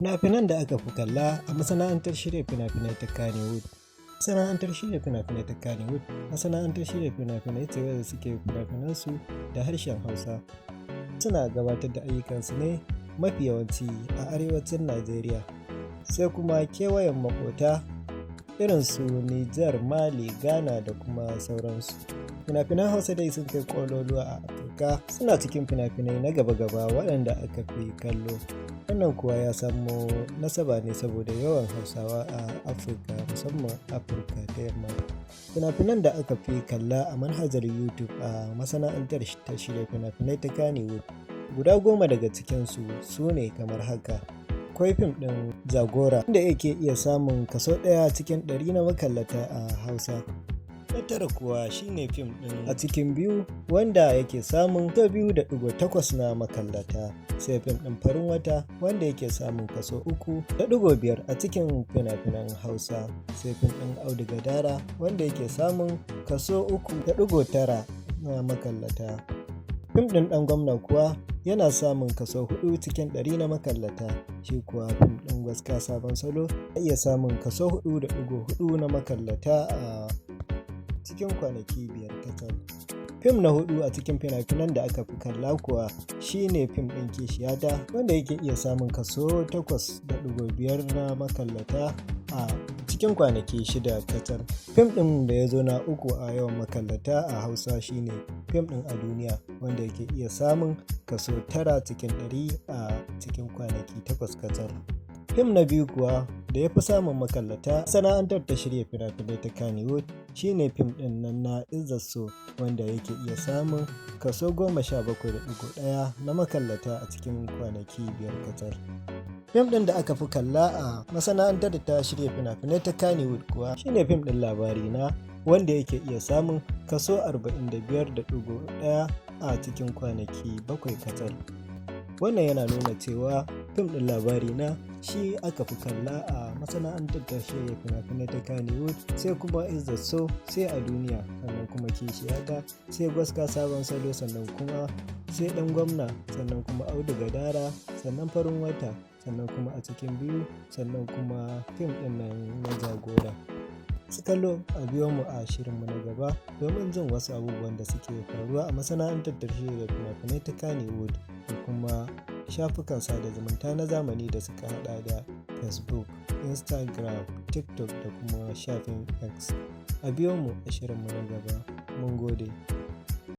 Fina-finan da aka fi kalla a masana'antar shirya fina-finai ta Kannywood. Masana'antar shirya fina-finai ta Kannywood masana'antar shirya fina-finai ce wadda suke fina-finansu da harshen Hausa. Suna gabatar da ayyukansu ne mafi yawanci a arewacin Najeriya, sai kuma kewayen maƙota irin su Nijar, Mali, Ghana da kuma sauransu. Fina-finan Hausa dai sun kai ƙololuwa a Afirka, suna cikin fina-finai na gaba-gaba waɗanda aka fi kallo. Wannan kuwa ya samo nasaba ne saboda yawan Hausawa a Afirka, musamman Afirka ta Yamma. Fina-finan da aka fi kalla a manhajar YouTube a masana'antar ta shirya fina-finai ta Kannywood, guda 10 daga cikinsu su ne kamar haka. Akwai fim ɗin Jagora, wanda yake iya samun kaso 1% na makallata a Hausa. Na tara kuwa shine fim ɗin A Cikin Biyu, wanda yake samun kaso 2.8 na makallata. Sai fim ɗin Farin Wata, wanda yake samun kaso 3.5 a cikin fina-finan Hausa. Sai fim ɗin Auduga Dara, wanda yake samun kaso 3.9 na makallata. Fim ɗin Ɗan Gwamna kuwa yana samun kaso 4% na makallata. Shi kuwa fim ɗin Gwaska Sabon Salo ya iya samun kaso 4.4 na makallata a cikin kwanaki 5 kacal. Fim na hudu a cikin fina-finan da aka fi kalla kuwa shine fim ɗin Kishiyata, wanda yake iya samun kaso 8.5 na makallata a cikin kwanaki 6 kacal. Fim ɗin da ya zo na uku a yawan makallata a Hausa shine fim ɗin A Duniya, wanda yake iya samun kaso 9% a cikin kwanaki 8 kacal. Fim na biyu kuwa da ya fi samun makallata masana'antar ta shirya fina-finai ta Kannywood shine fim ɗin nan na Izzar So, wanda yake iya samun kaso 17.1 na makallata a cikin kwanaki 5 kacal. Fim ɗin da aka fi kalla a masana'antar ta shirya fina-finai ta Kannywood kuwa shine fim ɗin Labarina, wanda yake iya samun kaso 45.1 a cikin kwanaki 7 kacal. Wannan yana nuna cewa fim ɗin Labarina shi aka fi kalla a masana'antar ta shirya fina-finai ta Kannywood, sai kuma Izzar So, sai A Duniya, sannan kuma Kishiyata, sai Gwaska Sabon Salo, sannan kuma sai Ɗan Gwamna, sannan kuma Auduga Dara, sannan Farin Wata, sannan kuma A Cikin Biyu, sannan kuma fim ɗin nan na Jagora. Su kallo, a biyo mu a shirinmu na gaba domin jin wasu abubuwan da suke faruwa a masana'antar ta shirya fina-finai ta Kannywood da kuma shafukan sada zumunta na zamani da suka hada da Facebook, Instagram, TikTok da kuma shafin X. A biyo mu a shirinmu na gaba. Mun gode.